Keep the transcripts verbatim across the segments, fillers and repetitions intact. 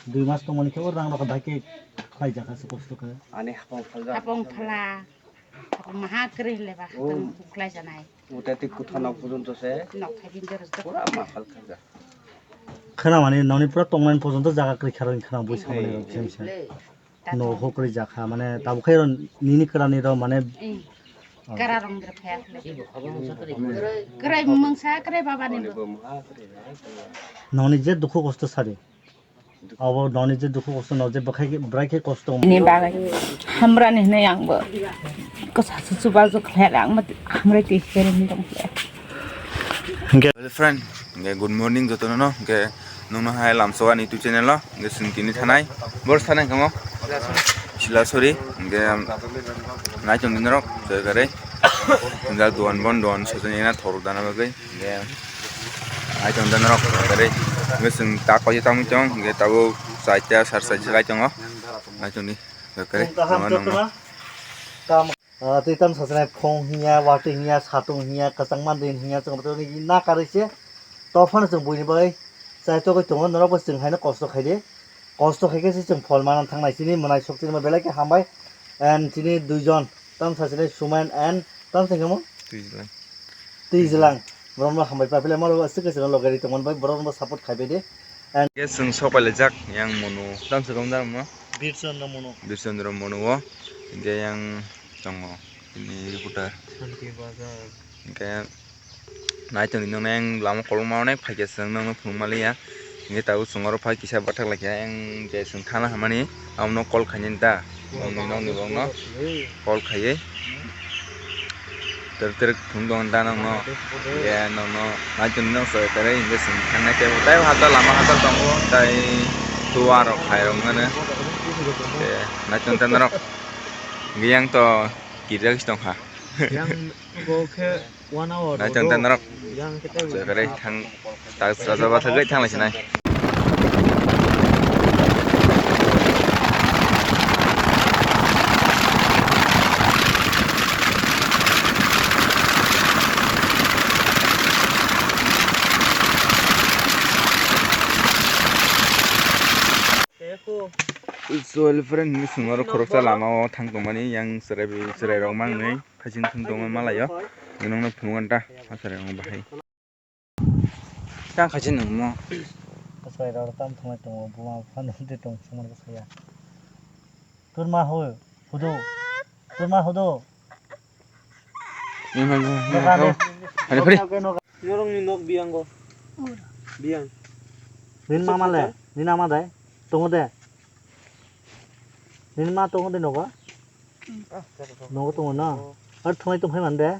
Dui mas tongmani khe o rang rok bai khe khlai jakha se kosto khe. Ani hapong phalga. Hapong phala. Hapong maha kwrwi le ba. Oh. Hapong kwlai janai. Uta tik kutha nok pujunto se. Nok thai bin jero jero. Pura ma phal khaja. Khwnamani noni pura tongmani pujunto jaga kwrwi kharwi khwnam bui samani rok sem sem. No hokri jakha, mane, tabuk khe nini kwrani rok, mane, eh, oh, kara rong dre phaya khle. Kwrai mungsa, kwrai baba ni bo. Noni je dukhu kosto sadi. Abo noni je dukhu kosto no je bwkhai khe, bwrai khe kosto. Ni bagwi hamrani hwnwi ang bo. Kwsa su chuba ju khle ang bo hamrai twi khe ring dong khle. Hello friend, hingke good morning jotono no, hingke nungno hai lamsok ani YouTube channel o, hingke chwng tini thanai, bor thanai kamo, Silasori, hingke naichong din rok, joy gare, hingke duan bon duan sojoni na thorok dana bagwi, hingke naichong din rok, joy gare, hingke chwng tak koi tangwi tong, hingke tabuk chaita sar chaita kai tongo, naichong di, joy gare, nungno. Ah, twi tam sasinai phung hinya, watwi hinya, satung hinya, kwchangma din hinya, chwng bothorni na karwi se. Tophano chwng buini bagwi chai togwi tongo, norok bo chwng haino kosto khai di. Kosto khai khe se chwng phol manna thangnai. Chini mwnai sok chini belai khe hambai. And chini duijon, tam sasinai Suman and tam sai khe mo? Twijlang. Twijlang. Borokno hambai paphila, moro aswk khe chwngno loge ri tongmani bai, borokno support khai bai di. And ke chwng sok pai lijak yang mono. Tam se gom da mo? Birchandra mono. Birchandra mono o. Hingke yang tongo, ini reporter. Santi Bazar. Hingke naichong di nong yang lama kolokma onek phaikhe chwng nongno phunuk maliya. Hingke tabuk chwng oro phai kisa bathak laikha yang je chwng thana hamani abono call khainani da. Nongni nongni bokno call khaiwi. Terek terek phunuk tongo da nongno. Hingke nongno naichong di nong soi kwrwi hingke chwng thangnai tei bo tei hata lama hata tongo tei. Tuwa rok khairok mano. Hingke naichong tei norok. Hingke yang to kirijak se tongkha. Yang bo khe one hour. Naichong tei norok. Yang khe tei. Chwrai thang tak chwrajago thangwi thanglaisini. So, hello friend, hwnwi chwng oro khoroksa lama o thang tongmani, yang chwrai bai, chwrai rok mangni phaiching thang tongma malaio. Nokno phunukgwi ta, ah, chwrai rok bahai. Tang khachi nungmo. Chwrai rok tam thangwi tongo, buma phano de tong sumar saya. Turma ho, hudu. Turma hudu. Norokni nok biyango. Biyang. Nini mama le, nini ama dai, tongo de. Nini ma tongo de nogo? Nogo tongo no? Ar thungai tongphai man de?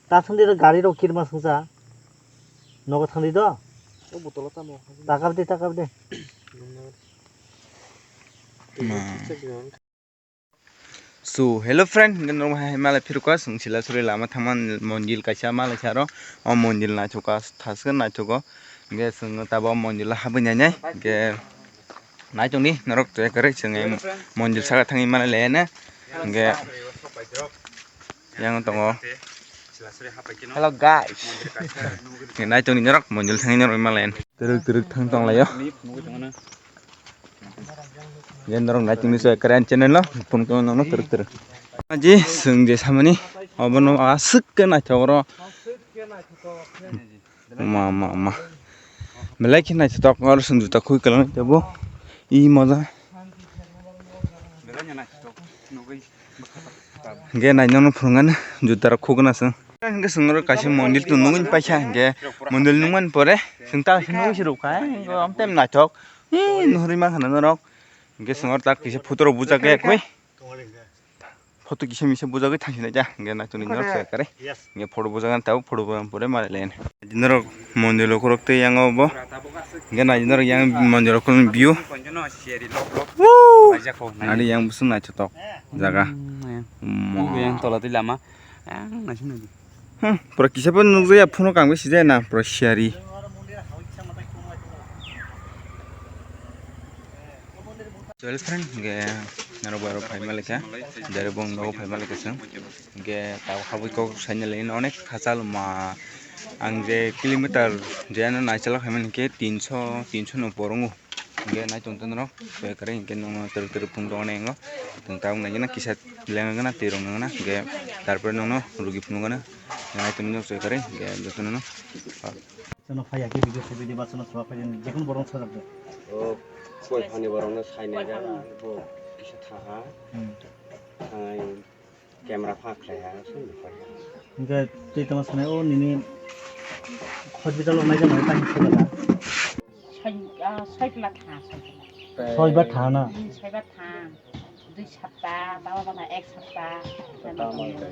Ta thangdi gari rok kirma sungsa. Nogo thangdi do? Takap de, takap de. Ma. So, hello friend, hingke norok hai malai phirukha, chwng Silasori lama thangma mondil kaisa malai sa aro, o mondil naithoka, thaske naithogo, hingke chwng tabuk o mondilo habwi nainai, hingke naitongdi norok tei kwrwi chwng mondil saka thangwi malai laino, hingke yang tongo. Hello guys, hingke naitongdi norok mondil thangwi norok malai twrwk twrwk thang tonglaio. Yang norok naiching ni soi karen channel no phone ko nono teruk teruk. Aji sung je samani obono aswk ke naithok oro. Ma ma ma. Belai khe naithotok oro sung juta khui kwlwng tebo. I moja. Hingke nainono phunukgani juta rok khugna se. Hingke chwng oro kaisa mondil tong nugwi paikha hingke mondil nukmani pore chwng ta nugwi se rwkha hingke amtwi naithok. Ee, nuhuri mankha na norok. Hingke chwng oro tak kisa photo rok bujak ya koi. Photo kisa misa bujagwi thangsinai ja. Hingke naitoni norok se kare. Hingke photo bujagani tabuk photo bujagani pore malai layan. Naitoni norok mondilo khorok tei yang bo. Hingke naitoni norok yang mondilo khorok view. Woo! Nari yang busung naithotok jaga. Yang tola twi lama. Yang naising naidi. Hmm, pura kisa pun nukjaya phone o kangwi sijaya na pura siyari. Chwel friend, hingke norok bai rok phai malika, direct bong nogo phai malika chwng. Hingke tabuk habwi kok sainani onek khachal ma, ang je kilometer je ano naichala khaimani hingke tinso, tinso no porongo. Hingke naitung tong norok, choi kwrwi hingke nokno twrwk twrwk phunuk rok nai wngo. Tong tabuk nai gana kisa lenga gana twi rok nang gana, hingke tarpore nokno rugi phunuk gana. Naitung norok choi kwrwi, hingke jotono no. Chwngno phai ya khe video khe video ba chwngno chwla phai ya, jekunu borok sajak de. O koi phani borokno sainai jak, bo kisa thaha. Hmm. Thangai camera pha khlai ha, sini phai ha. Hingke twi tongma sanai o nini hospital o naijak nai tang sila da. Soi, ah, soi pla tha, soi pla. Soi ba tha na? Hmm, soi ba tha. Dui sapta, tama bana ek sapta. Tama bai.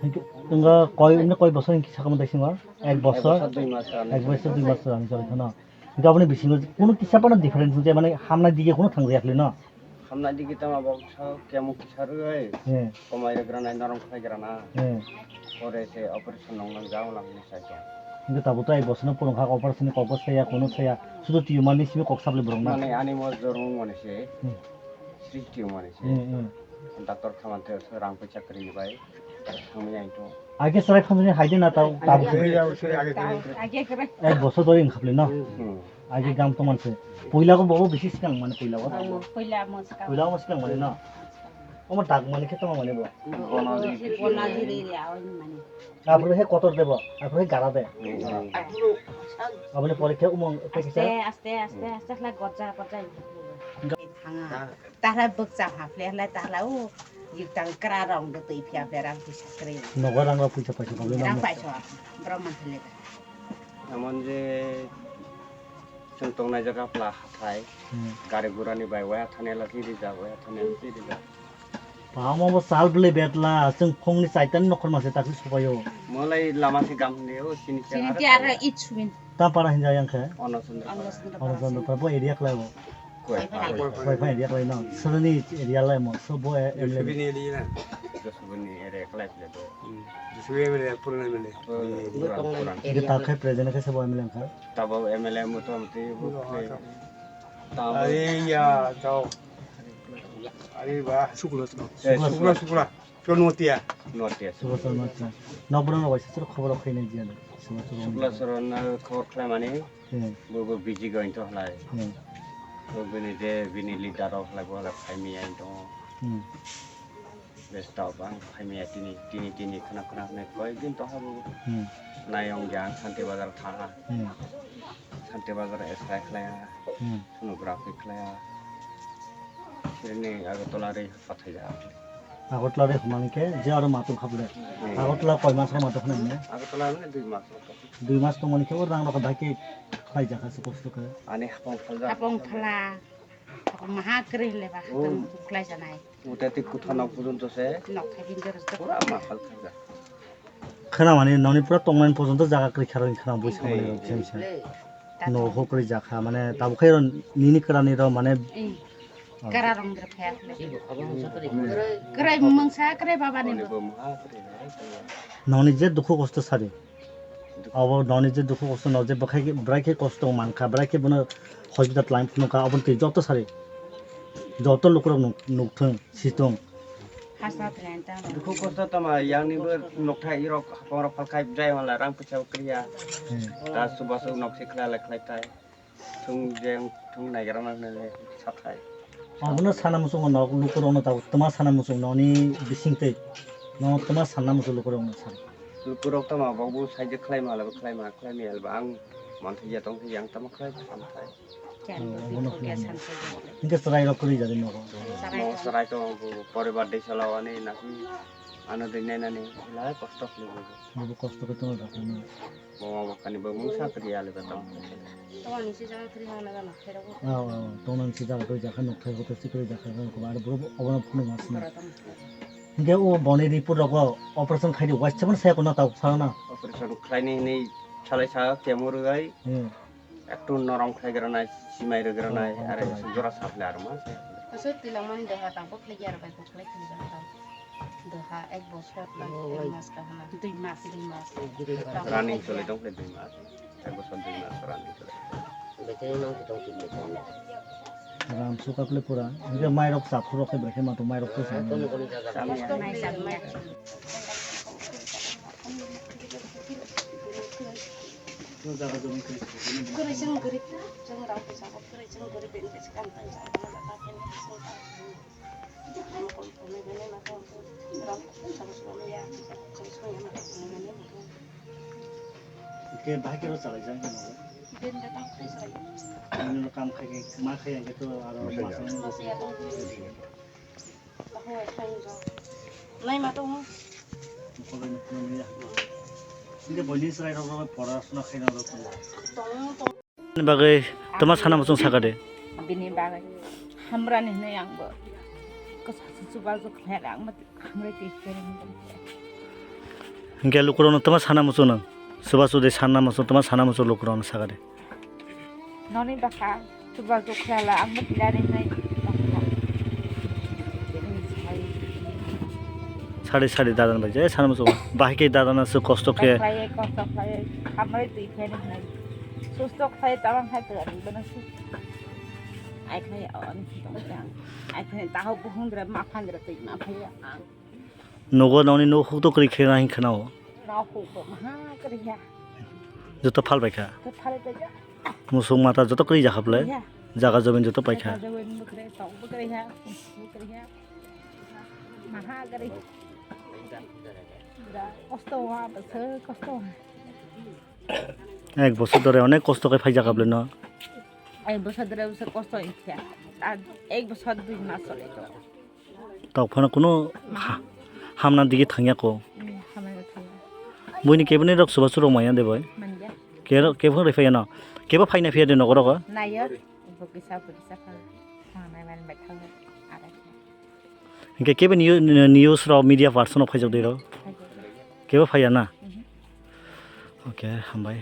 Hingke, wngkha koi, wngkha koi bosor hingke sakamo daisingo? Ek bosor? Ek bosor dui mas. Ek bosor dui mas rani choli kheno. Hingke aboni bisingo kuno kisa phano difference wngya, mane hamnai dige kuno thangjaya khwlai no? Hamnai dige tama bo sa kemo kisa rwgwi. Eh. Komai rwgranai, norom khlai grana. Eh. Pore se operation nong nang jao nang ni sai to. Hingke tabuk to ek bosor no purung kha, operation ni kok bo saya, kuno saya. Sudu tumor ni simi kok saple borok na. Mane ani mo jorong mane se. Hmm. Srishti mani se. Hmm, hmm. Doctor khamante se rang pui chakri ni bai. Thangwi ang to. Age chwrai phanjani haide na tau, tabuk se. Age kwrwi. Ek bosor dori wngkha le no? Hmm. Age gam tongman se. Puila go bobo bisi sikang mane puila go. Puila mo sikang. Puila go sikang mane no? Omo dak mane khe tongma mane bo. Bona jiri. Bona jiri ya, oi mane. Apre he kotor debo, apre he gara de. Hmm. Aboni pore khe umong tei kisa. Aste, aste, aste, aste, khlai gorja, gorja. Thanga. Tahlai bwkcha haphle, hlai tahlai o yikthang kra rong de twi phiya phiya rang puisa kwrwi. Nogo rang rok puisa paisa kobli. Rang no. Paisa, borok man thile. Emon je chwng tongnai jaga pla hathai. Hmm. Gari gura ni bai waya thani la twi rijak, waya thani la twi rijak. Pamo bo sal bwlai betla, chwng phungni chaitani nokhor mase takhe sopaio. Molai lama se gam hwnwi o sini se. Sini aro te aro kaya. It subin. Ta para hinja yang khe? Ono sundra. Ono sundra. Ono sundra para bo area khlai bo. Koi. Koi. Koi pa area khlai no. Srani area lai mo, so bo e-, M L A. Subini area na. Subini area khlai phle bo. Hmm. Subini M L A, purana M L A. Puran, puran. Area ta khe present khe se bo M L A kha. Tabo M L A motamoti bo. Tabo. Ai ya, tao. Are ba. Sukla, sukla. Eh, sukla, sukla. Sukla notia. Notia. Sukla, sukla notia. Nokboro no waisa sir khobor khainai jiya. Sukla, sukla. Sukla sir no khobor khlaimani. Hmm. Bo, bo busy going to halai. Hmm. Bo bini de, bini leader rok halai, bo halai phaimaya to. Hmm. Besta bang phaimaya tini, tini, tini khna, khna, khna koi din to habo. Hmm. Nayong jang Santi Bazar tha. Hmm. Santi Bazar S I khlaiya. Hmm. Sonography khlaiya. Sini Agartala ri pathai ja. Agartala ri hwnmani khe je aro matung khaple. Hmm. Agartala koi mas matung khna ne? Agartala ne dui mas. Dui mas tongmani khe o rang rok bai khe khlai jakha se kosto khe. Ani hapong phalja. Hapong phala. Hapong maha kwrwi le ba. Oh. Hapong khlai janai. Uta ti kutha nok pujunto se. Nok thai bin jor jor. Pura ma phal khaja. Khwnamani noni pura tongmani porjonto jaga kwrwi kha rw khwnam bui samani rw khe misa. No ho kwrwi jakha mane tabuk khe nini kwrani rw mane. Eh, kwra rong dra phaya khle. Kwrai mungsa kwrai baba ni bo. Noni je dukhu kosto sari. Abo noni je dukhu kosto no je bwkhai bwrai khe kosto mankha bwrai khe bono hospital line phunukha abo twi joto sari. Joto lukurok nuk-, nukthung. Situng. Hasta tren ta. Dukhu kosto tama yang ni bo nokthai rok hapong rok phalkhai bwdai wala rang pwisa kwrwi ya. Hmm. Ta subasu nok se khlai lai khlai tai. Thung jeng thung naigra ma nai sathai. Abono sana muchung no lukurok no ta tama sana muchung no ni bising tei. No tama sana muchung lukurok no sa. Lukurok tama bo bo sai je khlai ma la khlai ma khlai mi al ba ang man thai ya tong thai yang tama khlai sam thai. Hingke chwrai rok kwrwi jagwi nogo. Mo chwrai to poribar de chalawani naki ano de nenani lai kosto khli bo. Bo kosto khe tongwi rok no. Mo ma kani bo mungsa kwrwi ali ba tong. Tongani si jaga kwrwi hang naga nok khe rok. Aw, aw, tongani si jaga kwrwi jakha nok thai hote si kwrwi jakha ko aro bro obono phunu mas na. Hingke o boni report rok operation khaidi waisa mani saya kono tau sana. Operation khlaini hinwi salai sa kemo rwgai. Hmm. Ektu norom khlai granai, simai rw granai, oh, are oh, jora saple arma. Aswk twilangmani doha tangbo khlai ya rw bai kok khlai khlai jora tang. Doha ek bosor tang, ek mas kaham. Dui mas, dui mas. Running choli tong khlai dui mas. Ek bosor dui mas running choli. Ram suka ple pura. Hingke mai rok chap phuru khe brekhe ma to mai rok to sa. Mai sa mai. Kwrwi chwng gorib, chwng rang pisa bo kwrwi chwng gorib bini bwskango tang jaga ma jaga khe chwng ta. Mokol tonwi bini ma tong rang chwng swnamya, chwng swnamya ma tong bini. Ke bahai khe rw chalaijak khe no? Bini da tang khe chalaijak. Bini rw kam khai khe ma khai ang khe to aro ma tong. Nai ma tongo. Nokole nokole ya. Hindi boini chwrai rok rok pora suna khaina rok tongo. Tong tong. Ni bagwi tama sana muchung sakade. Bini bagwi hamrani hinwi angbo. Kwsa chuba jok khlai ang hamrai twi khe. Hingke lukurokno tama sana muchung nang. Chuba chudi sana muchung tama sana muchung lukurokno sakade. Noni bwkha chuba jok khlai ang bwkha. Sari sari dadan bai je sana muchung. Bahai ke dadan asu kosto ke. Khlai kosto khlai hamrai twi khe hinwi. Susto khlai tabang khai twi bana su. Ai khai on tong jang. Ai khai taho buhundra ma phandra twi ma phai ang. Nogo noni nuk huk to kwrwi khe nang khna o. Nok huk bo maha kwrwi ya. Joto phal bai kha. To phal bai ja. Musuk mata joto kwrwi ja kha ble. Ya. Jaga jobin joto pai kha. Jaga jobin bo kwrwi, tok bo kwrwi ya, bo kwrwi ya. Maha kwrwi. Da, kosto wa, bwswk kosto wa. Ek bosor dore onek kosto khe phai ja kha ble no. Ek bosor dore bwswk kosto ikha. Ar ek bosor dui mas chole to. Tok phano kuno ha-, hamna digi thangya ko. Hmm, hamna digi thangya. Buini keboni rok chuba churok manya de bai. Manya. Kero-, kebo rifaya no. Kebo phaina phiya de nogo rogo. Nayo. Bo kisa, bo kisa pha. Thang nai man bai thang. Ara. Hingke kebo niyo-, news rok media person rok phaijak de ro. Phaijak. Kebo phaya na. Mhm. Okay, hambai.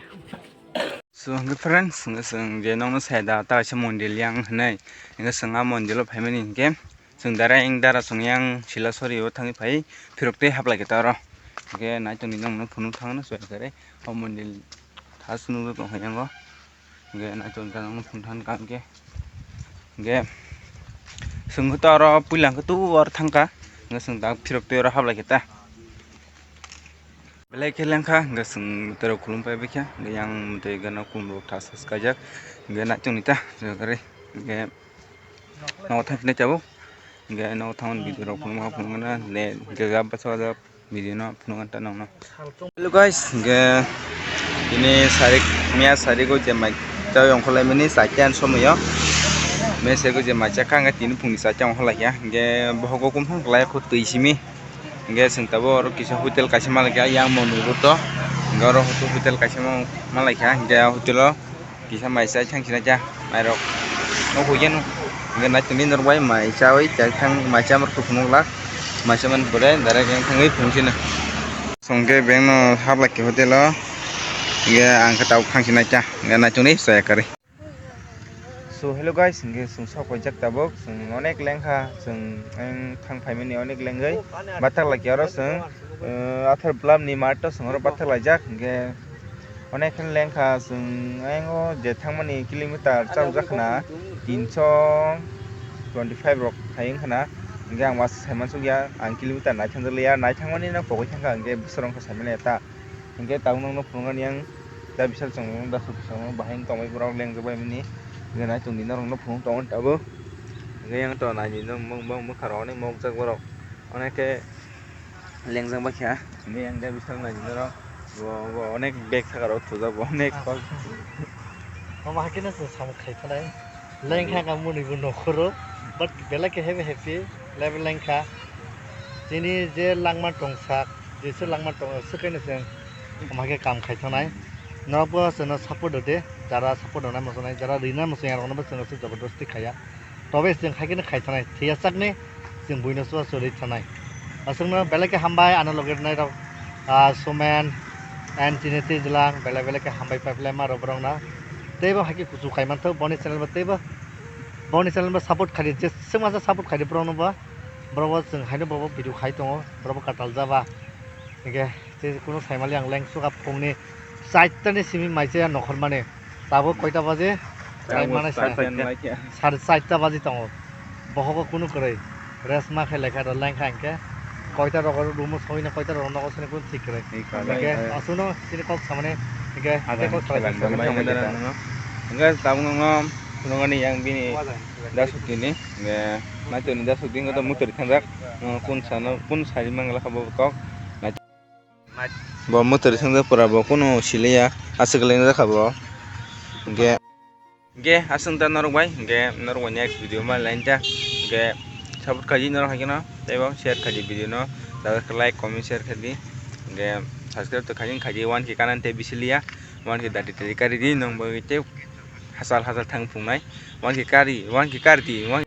So, hwnkhe friends, hwnkhe chwng je nokno sai da, ta kaisa mondir yang hinwi. Hwnkhe chwng a mondiro phaimani hinkhe, chwng direct dara chwng yang Silasori o thangwi phai, phirok tei hablai khe ta oro. Hwnkhe naitok ni nokno phunuk thangno chwng khe o mondir thash nukjak tong kha yango. Hwnkhe naitok ni nokno phunuk thang kha hwnkhe. Hwnkhe chwng khe ta oro puila hwnkhe tu oro thang kha. Hwnkhe chwng da phirok tei oro hablai khe ta. Belai khe lengkha, hwnkhe chwng tei rok khulum pai baikha, hwnkhe yang tei gana khulum rok thas thas kaijak, hwnkhe naitok ni ta, hwnkhe nogo thang sinai tabuk, hwnkhe nogo thang video rok phunukma phunukmano, hwnkhe jab basa jab video no phunukna ta nokno. Hello guys, hwnkhe tini sarik, miya sarik o je mai chai ongkhorlaimani chakhe ani somoi o, miya sarik o je mai chakha hwnkhe tini phungni chakhe ongkhorlaikha, hwnkhe bohogo kumthang kwlai kho twi simi. Hingke chwng tabuk oro kisa hotel kaisa malaikha yang mondir o to, hingke oro hotel kaisa malaikha, hingke ah hotel o kisa mai chai thang sinai cha mairok. Nok huiya no hingke naitok ni norok bai mai chawi chai thang mai chamar kuphunuk lak mai chamani pore direct yang thangwi phunuk sino. Chwng khe beng no hablai khe hotel o hingke ang khe tabuk thang sinai cha hingke naitok ni chaya kwrwi. So hello guys, hingke chwng sok paijak tabuk, chwng onek lengkha, chwng ang thang phaimani onek lengwi bathak laikha oro chwng, eh, Athar Blam ni mart o chwng oro bathak laijak, hingke onek khe lengkha chwng ayang o je thangmani kilometer charwk jak khna tinso twenty five rok hai wngkha na, hingke ang masa saimansukya ang kilometer naithangjakliya, naithangmani no pogwi thangkha hingke bwswrang khe saimanya ta. Hingke tabuk nokno phunuknani ang da bisal chwng da suki chwng bahai wng tongbai borok lengjak bai mani. Hingke naitok ni norokno phunuk tongo tabuk. Hingke yang to nai ni nwng mung mung mwkha rok onek mokjak borok onek khe lengjak bai kha. Hingke yang da bisal nai ni norok bo bo onek bag saka rok thujak bo onek kok. Omo hakhe no chwng samung khai phanai. Lengkha ka muni bo nokhoro, but belai khe happy happy level lengkha. Chini je langma tongsak, jesu langma tong swkaino chwng omo hai khe kam khai thanai. Norokbo chwngno support rwdi, jara support rwnai muchunai, jara rina muchunai rokno bo chwngno se jabardasti khaiya. Tobe chwng hai kheno khai thanai, thwiya sakni chwng buino chubachu rwi thanai. Aswkno belai khe hambai ano loge rwnairok, ah, Somen and chini twijlang belai belai khe hambai pailaima rok borokno. Teibo hai khe kuchuk khai manthogo boni channel bo teibo, boni channel bo support khaidi, jeswk masa support khaidi borokno bo. Borok bo chwng haino bo video khai tongo, borok bo kwtal jaba. Hingke tei kunu saimali ang lengsuka phungni chaitani simi maisa ya nokhormani. Tabuk koita baje? Tabuk Taimani sare chaita ni laikha. Sare chaita baje tongo. Bohogo kunu kwrwi. Rest ma khe lekha rw lengkha hingke. Koita rogo room o sogwino koita rogo nogo sogwino kunu thik kwrwi. Thik kwrwi. Hingke aswkno chini kok samani Hingke, hingke tabuk nangno phunukmani yang bini dasukti ni, hingke naitoni dasukti hingke to muktwrwi thangjak, kun sano, kun sari mangla kha bo kok. Bo muktwrwi thangjak pura bo kunu siliya, aswk line jakha bo. Hingke, hingke aswk ta norok bai, hingke norok bai next video ma line ta, hingke support khaidi norok hai kheno, tei bo share khaidi video no, like, comment, share khaidi, hingke subscribe to khaidi, khaidi one K kanan tei bisi liya, one K dati tei karidi, nwng bo tei hachal hachal thang phungnai, one K kari, one K karidi, one